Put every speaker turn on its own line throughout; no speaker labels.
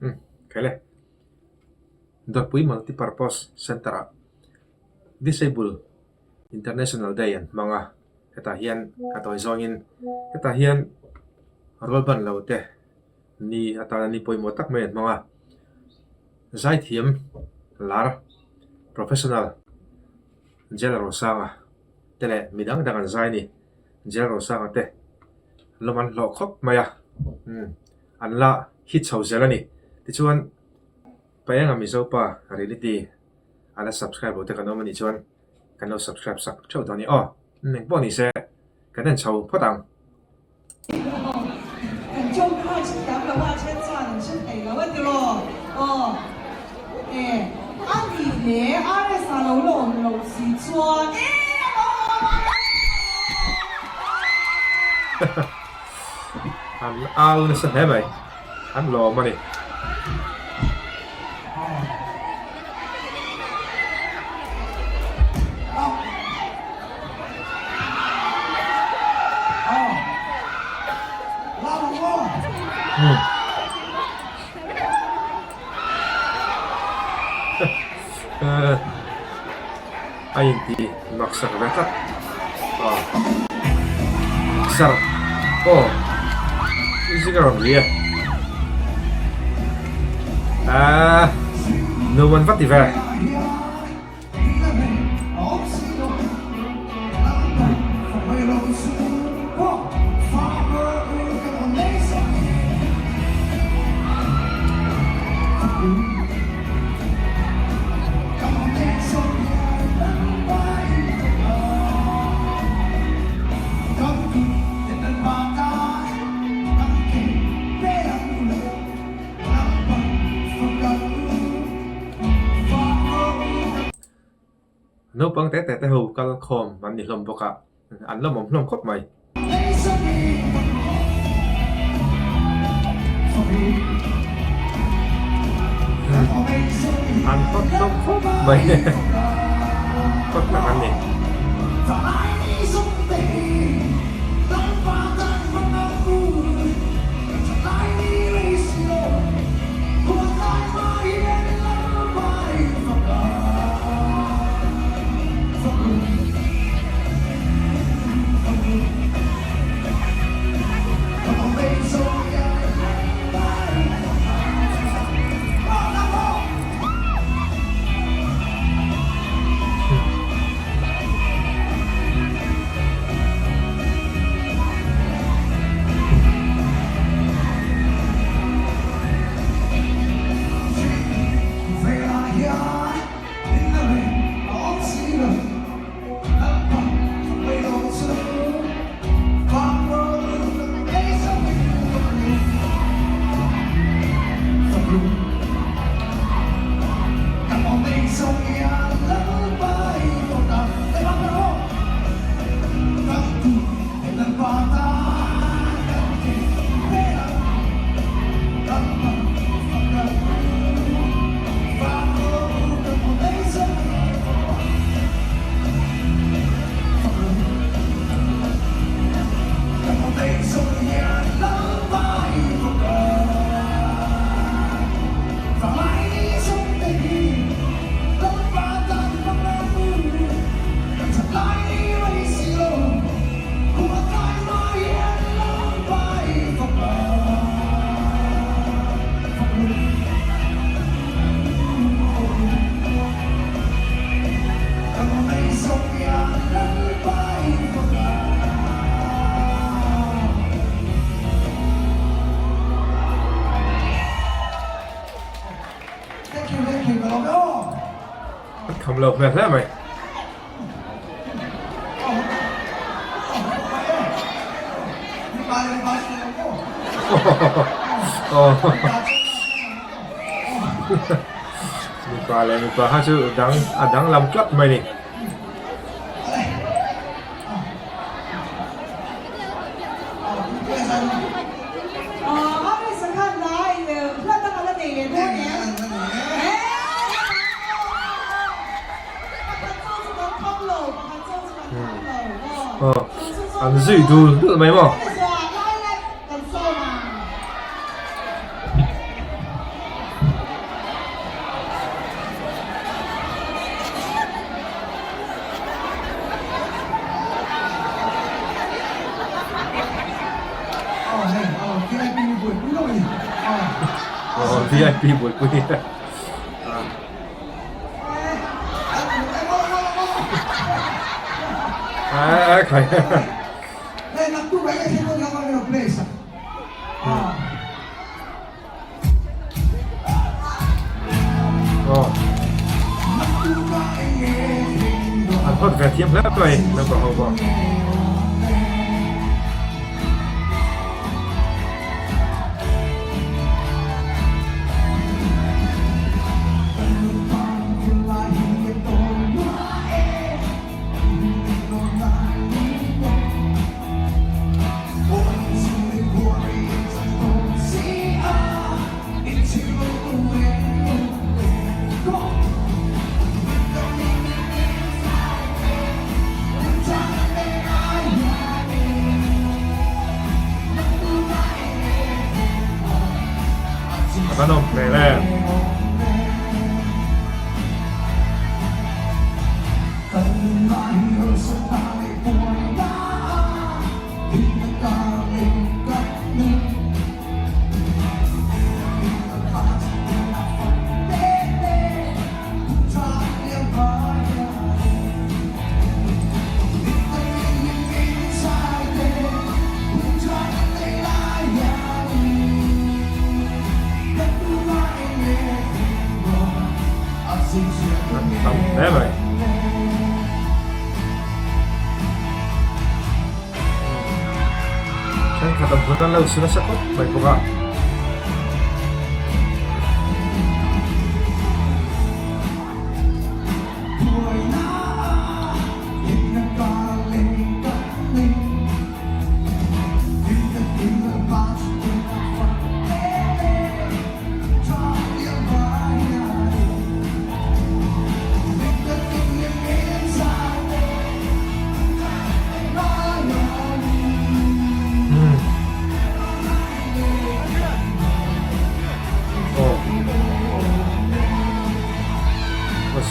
Umm khaile Dawrpui Multipurpose Centre ah Disable International Day an hmang a, hetah hian a tawi zawngin hetah hian rual ban lo te ni atana ni pawimawh tak mai an hmang a, zaithiam lar professional Jel Rosanga te leh mi dang dang an zai a ni. Jel Rosanga te lawm an hlawh khawp mai a, umm an la hit chho zel a ni. Tichuan Paenga Mizopa reality a la subscribe lo te kan awm a nih chuan kan lo subscribe sak theuh dawn a ni aw. Umm engpawh ni se kan en chho phawt ang.
Kan chawng kha a hrethiam lo a, a then chuan an hre thei lo a tiraw? Aw e, a nih le, RS a lo la awm loh si chuan e a lo awm a.
An au nasa hle mai, an lawm a ni. A inti mak sak ve tlat aw sar aw music a rawn ri a aaa nuam an va ti ve. Naupang te te te ho kal khawm an ni hlawm bawk a, an lawmawm hlawm khawp mai. An hot hlawm khawp mai, hot tak an ni. An kham lo hmel hle mai. Mipa leh mipa kha chu dang a danglam tlat mai a ni. Aw an zui dul dul mai maw. Aw VIP buaipui. An hot ve thiam hle mai naupang ho pawh. A va nawm hmel em. An tam hle mai. Thenkhat an hmun an lo su nasa khawp mai bawk a.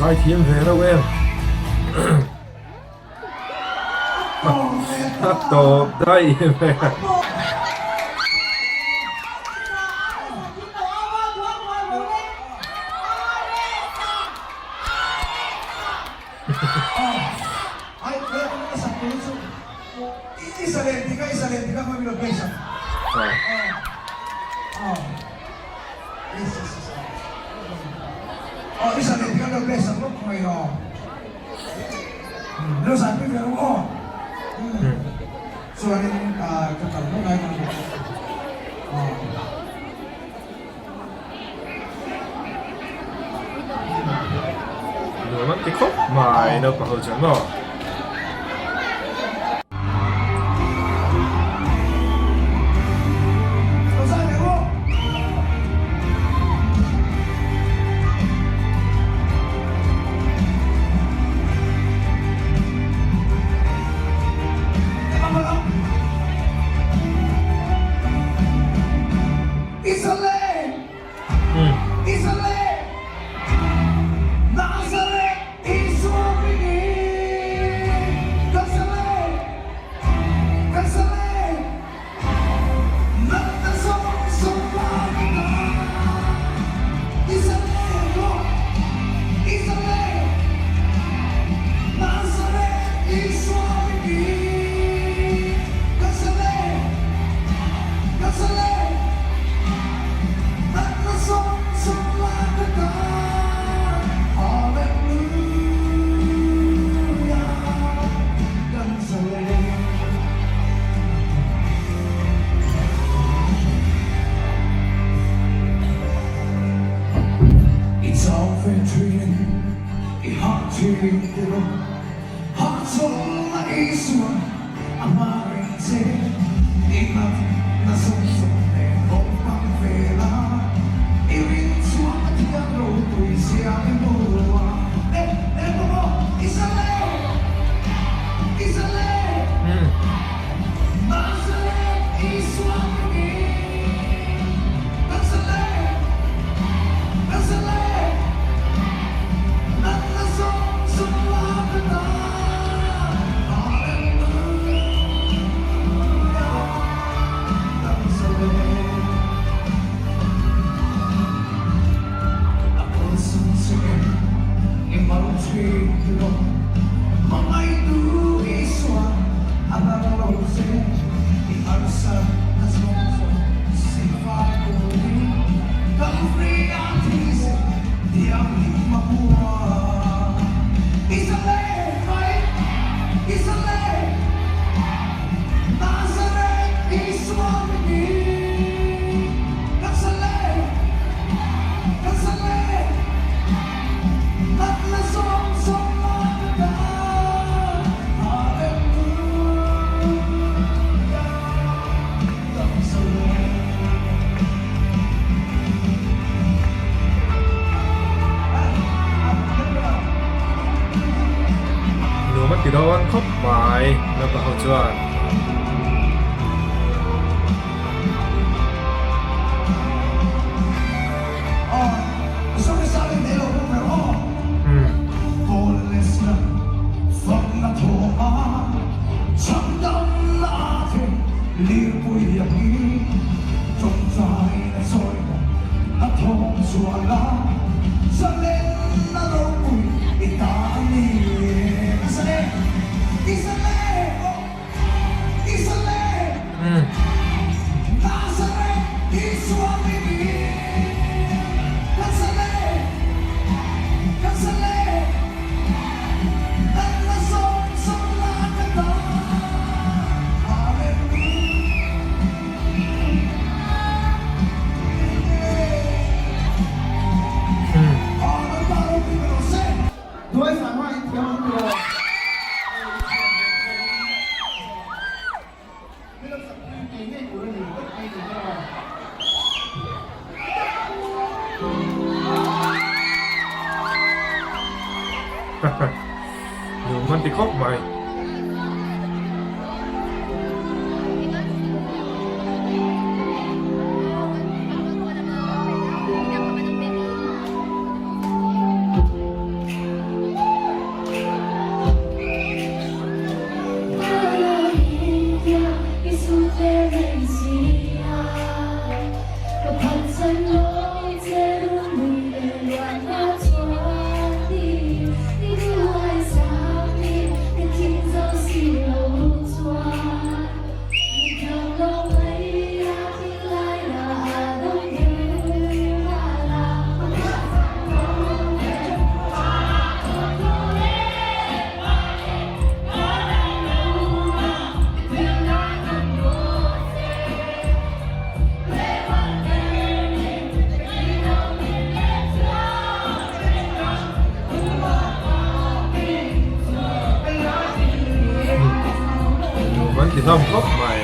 Zai thiam ve reuh em. A tawp daih mai a. Nuam an ti khawp mai naupang ho chuan maw. mai naupang ho chuan. Nuam an ti khawp mai. Nuam an ti hlawm khawp mai.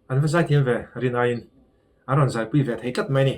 An va zaithiam ve rin aiin an rawn zaipui ve thei tlat mai a ni.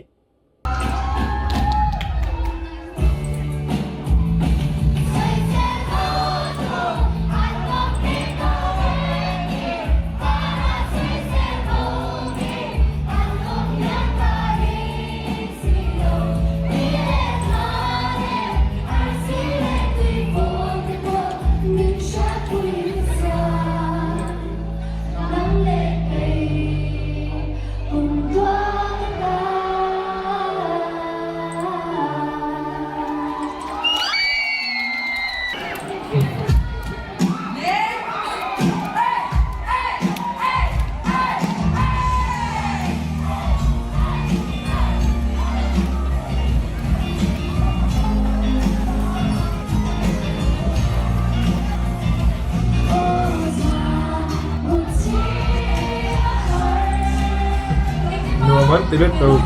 ti lutuk.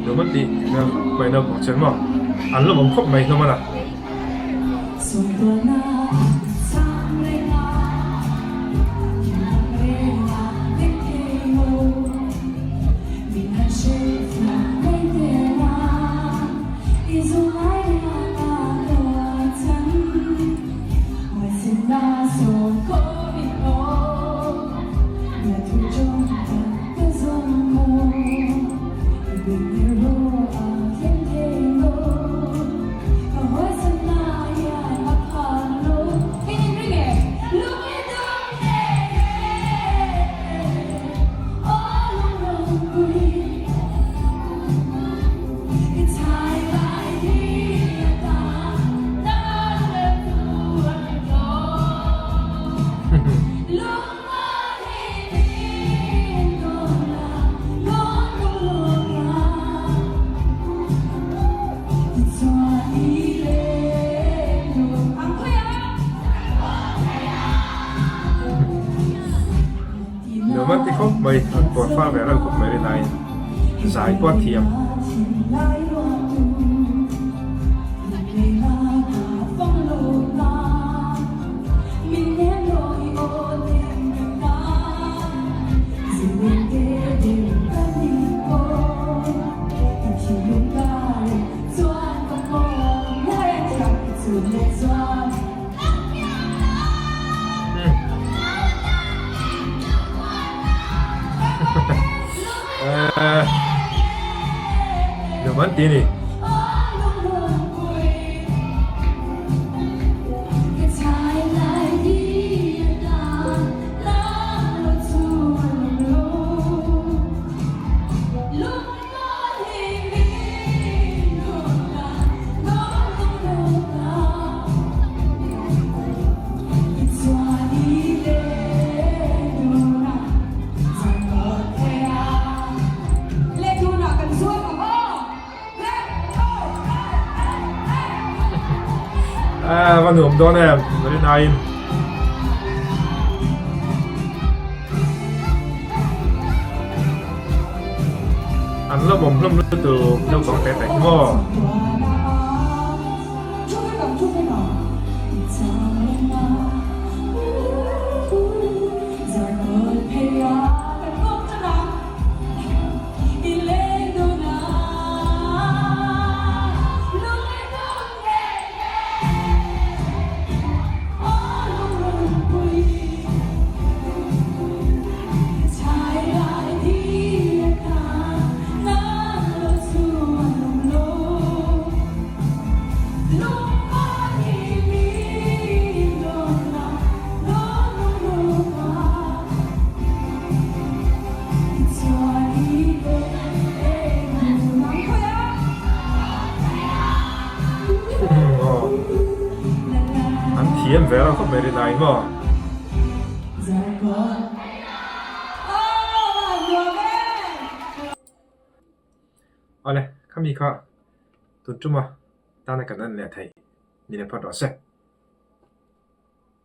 Nuam an tih hmai naupang chuan maw an lawmawm khawp mai hlawm a la. Nuam an ti khawp mai, an pawr far ve reuh khawp mai rinaiin zai pawh a thiam. Nuam an ti a ni. A va nuam dawn em Marina-in. An la mawm hlawm lutuk naupang teh teh khi maw. An thiam ve rang khawp mai rin ai maw? Awle, khami kha tun tuma tana kan en leh theih ni leh phawt rawh se.